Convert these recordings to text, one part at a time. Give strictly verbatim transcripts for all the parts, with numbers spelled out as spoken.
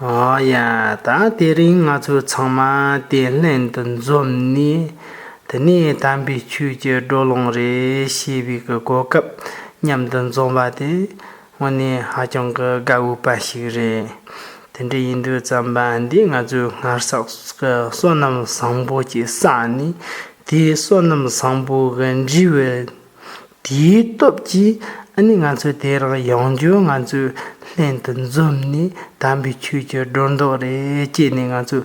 ཨ་ཡ། ད་དེ་རིང་ང་ཚོ་ཚང་མ་དེ་ལྷན་དུ་འཛོམས་ནས། དེ་ནས་དམ་པའི་ཆོས་ཀྱི་བགྲོ་གླེང་རེ་བྱེད་པའི་གི་གོ་སྐབས་མཉམ་དུ་འཛོམས་པ་དེ་དངོས་གནས་ཧ་ཅང་གི་དགའ་འོས་པ་ཞིག་རེད། དེ་འདྲ་ཡིན་དུས་ཙམ་པ་འདི་ང་ཚོའི་སྔར་བསགས་ཀྱི་བསོད་ནམས་བཟང་པོ་ཅིག་བསགས་ནས། དེའི་བསོད་ནམས་བཟང་པོ་གི་འབྲས་བུ། དེའི་སྟོབས་ཀྱིས་ཨ་ནི་ང་ཚོ་དེ་རིང་ཡང་བསྐྱར་ང་ཚོ་ལྷན་དུ་འཛོམས་ནས་དམ་པའི་ཆོས་ཀྱི་སྒྲོ་འདོགས་རེ་བཅད་ནས་ང་ཚོ་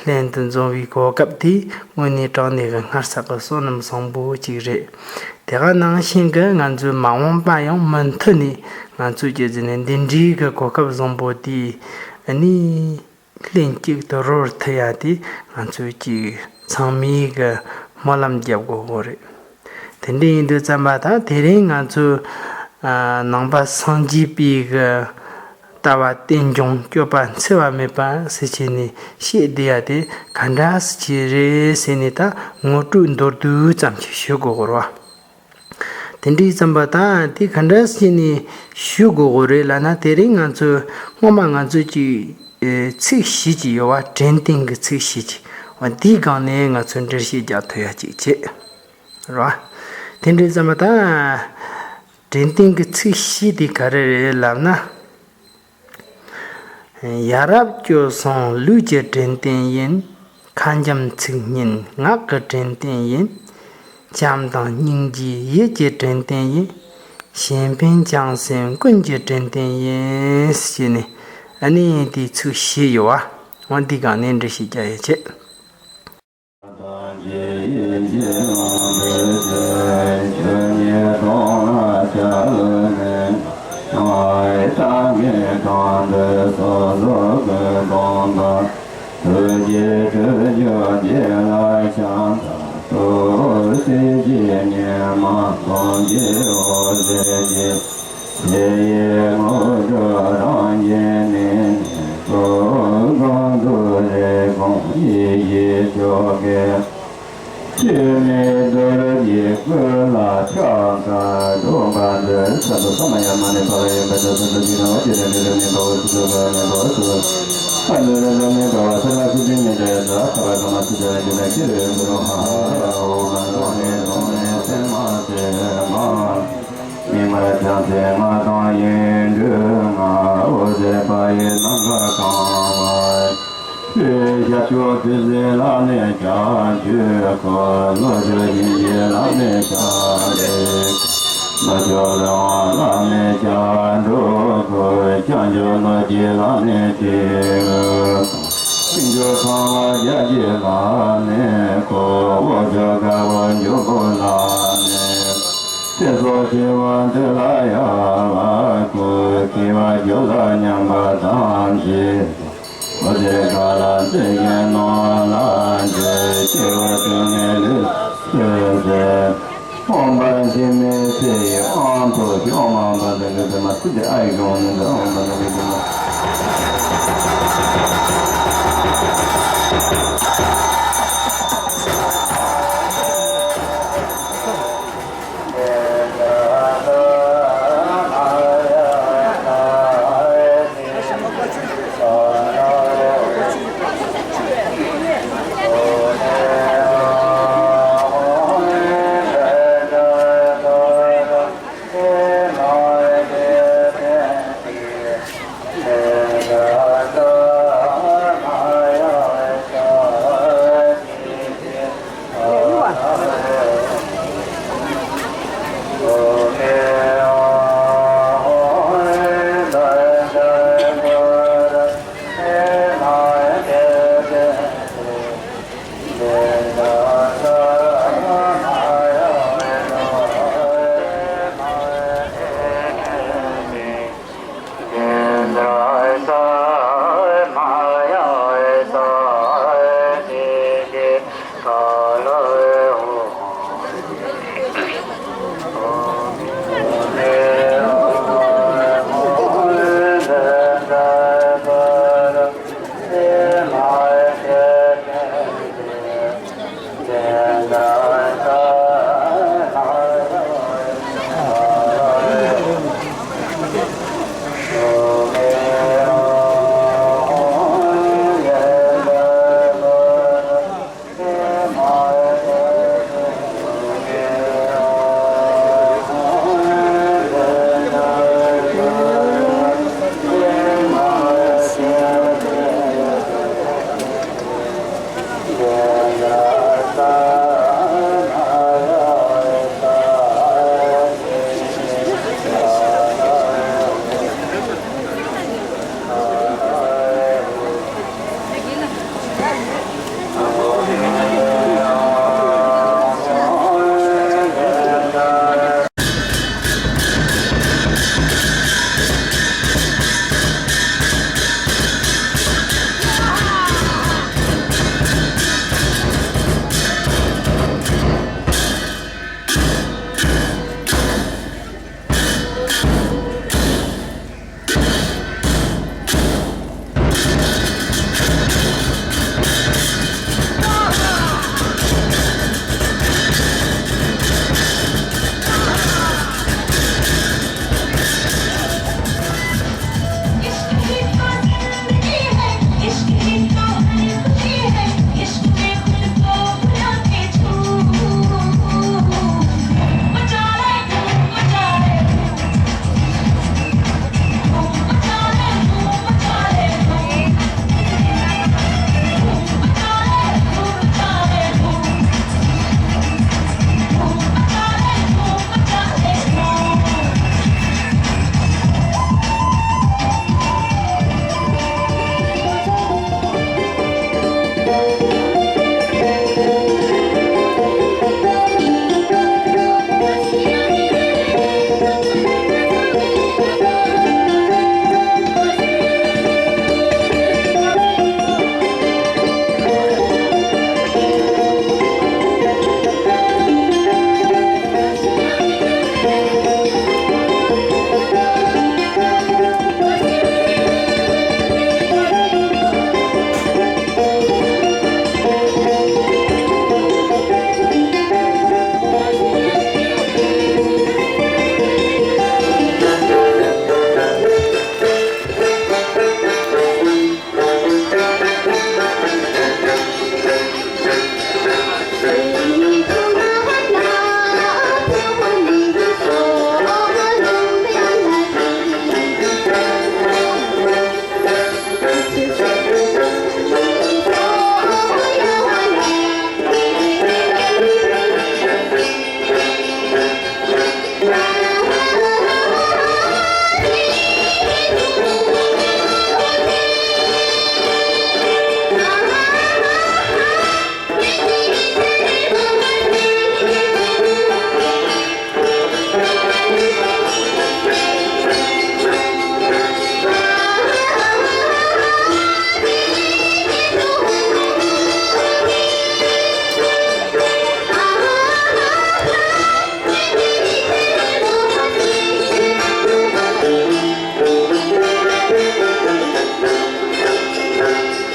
ལྷན་དུ་འཛོམས་པའི་གོ་སྐབས་དེ་དངོས་གནས་དྲང་གནས་ཀྱི་སྔར་བསགས་ཀྱི་བསོད་ནམས་བཟང་པོ་ཅིག་རེད། དེ་ག་ནང་བཞིན་གྱི་ང་ཚོའི་མ་འོངས་པ་ཡང་མུ་མཐུད་ནས་ང་ཚོས་ཀྱི་འཛིན་ནས་འདི་འདྲའི་གི་གོ་སྐབས་བཟང་པོ་དེ་ཨ་ནི། ལྷན་ཅིག་ཏུ་རོལ་ཐུབ་ཡ་དེ་ང་ཚོས་ཀྱི་ཚང་མས་གི་སྨོན་ལམ་རྒྱབ་དགོས་གོ་རེད། དེ་འདྲ་ཡིན་དུས་ཙམ་པ་ད་དེ་རིང་ང་ཚོས་ཨ་ནང་པ་སངས་རྒྱས་པའི་གི་ལྟ་བ་རྟེན་འབྱུང་སྤྱོད་པ་འཚེ་བ་མེད་པ་ཟེར་བྱས་ནས་བཤད་བསྡད་ཡ་དེ་ག་འདྲ་ཟེར་གྱི་རེད་ཟེར་ནས། ད་ངོ་སྤྲོད་མདོར་བསྡུས་ཙམ་ཞིག་ཞུ་དགོས་གོ་རེད་བ། དེ་འདྲའི་ཙམ་པ་དང་དེ་ག་འདྲ་བྱས་ནས་ཞུ་དགོས་དགོས་རེད་ལབ་ན། དེ་རིང་ང་ཚོས་སྔོན་མ་ང་ཚོས་ཀྱི་ཨེ་ཚིག་བཞི་ཅིག་ཡོད་བ། དྲན་རྟེན་གྱི་ཚིག་བཞི་ཅིག་འོ་འདིའི་སྒང་ནས་ང་ཚོས་འགྲེལ་བཤད་རྒྱག་ཐུབ་ཡ་ཅིག་བྱེད་རེད་བ། དེ་འདྲའི་ཙམ་པ་དང་དྲན་རྟེན་གྱི་ཚིག་བཞི་དེ་ག་རེ་རེད་ལབ་ན། ཡ་རབས་སྤྱོད་གསུམ་ལུས་ཀྱི་དྲན་རྟེན་ཡིན། ཁ་འཇམ་ཚིག་སྙན་ངག་གི་དྲན་རྟེན་ཡིན། བྱམས་དང་སྙིང་རྗེ་ཡིད་ཀྱི་དྲན་རྟེན་ཡིན། གཞན་ཕན་བྱང་སེམས་ཀུན་གྱི་དྲན་རྟེན་ཡིན་ཞེས་ནས། ཨ་ནི་དེའི་ཚིག་བཞི་ཡོད་བ། འོ་འདི་སྒང་ནས་འགྲེལ་བཤད་རྒྱག་ཡ་བྱེད། དེ་ཡི་དངོས་གྲུབ་རང་བཞིན་ནི། གང་དུ་རེ་སྐོང་ཡེ་ཤེས་མཆོག་གི། ཆོས་ནི་རྡོ་རྗེ་ཀུན་ལ་ཕྱག་འཚལ་ལོ། བ་འདི་ས་དུ་ས་མ་ཡ་མ་ནི་པ་ལ་ཡ་མ་དུ་ས་དུ་ཇི་ན་བ་ཇི་ན་ནི་ར་ནི་བ་བ་སུ་དུ་བ་ནི་བ་སུ། ཨ་ནི་ར་ནི་བ་བ་ས་ལ་སུ་ཇི་ནི་ད་ཡ་ད་ས་བ་ས་མ་སུ་ཇི་ན་ཇི་ན་ཁྱི་རེ་འདུ་རུ་ཧ་ཧ་ར་ཧོ་མ་དོ་ནི་དོ་ནི་སེ་མ་སེ་མ། ཉི་མ་བྱང་སེམས་ལྔ་དང་ཡིག་འབྲུ་ལྔ། འོད་ཟེར་པ་ཡི་ནམ་མཁའ་གང་བ། ཞབས་ཀྱུ་ཐུགས་སྲས་ལ་ནི་བྱ་རྒྱུད་བསྐོར། ལོངས་སྤྱོད་སྙིང་རྗེ་ལ་ནི་བྱ་རིགས། ལོངས་སྤྱོད་ལས་དབང་ལ་ནི་བྱ་འགྲོ་ཀུན། བྱང་ཆུབ་ལོངས་སྤྱོད་ལ་ནི་སྤྲེའུ། ཕྱིན་ཅི་ཁ་བ་བརྒྱ་བྱེད་ལ་ནི་གོ། འོག་སྤྱོད་དཀར་པོ་འཇུག་པོ་ལ་ནི། ཚེ་སྲོག་ཤི་བ་འདི་ལ་ཡང་བ་ཀུན། སྐྱེ་བ་རྒྱུ་ལ་མཉམ་པ་ཐམས་ཅད། འོད་ཟེར་དཀར་ལ་བརྩེ་ཞིང་ནོར་ལ་འདྲེས། སྐྱེ་བ་ཀུན་ནས་ལུས་སུ་ཟད། འོངས་པ་འཆི་མེད་ཚེ་ཡི་དབང་ཐོབ་ཤོག། མ་འོངས་པ་འདི་ཀུན་ཚང་མ་སྲིད་པའི་ཨ་ཡི་གི་འོང་མི་འདི་འོངས་པ་འདི་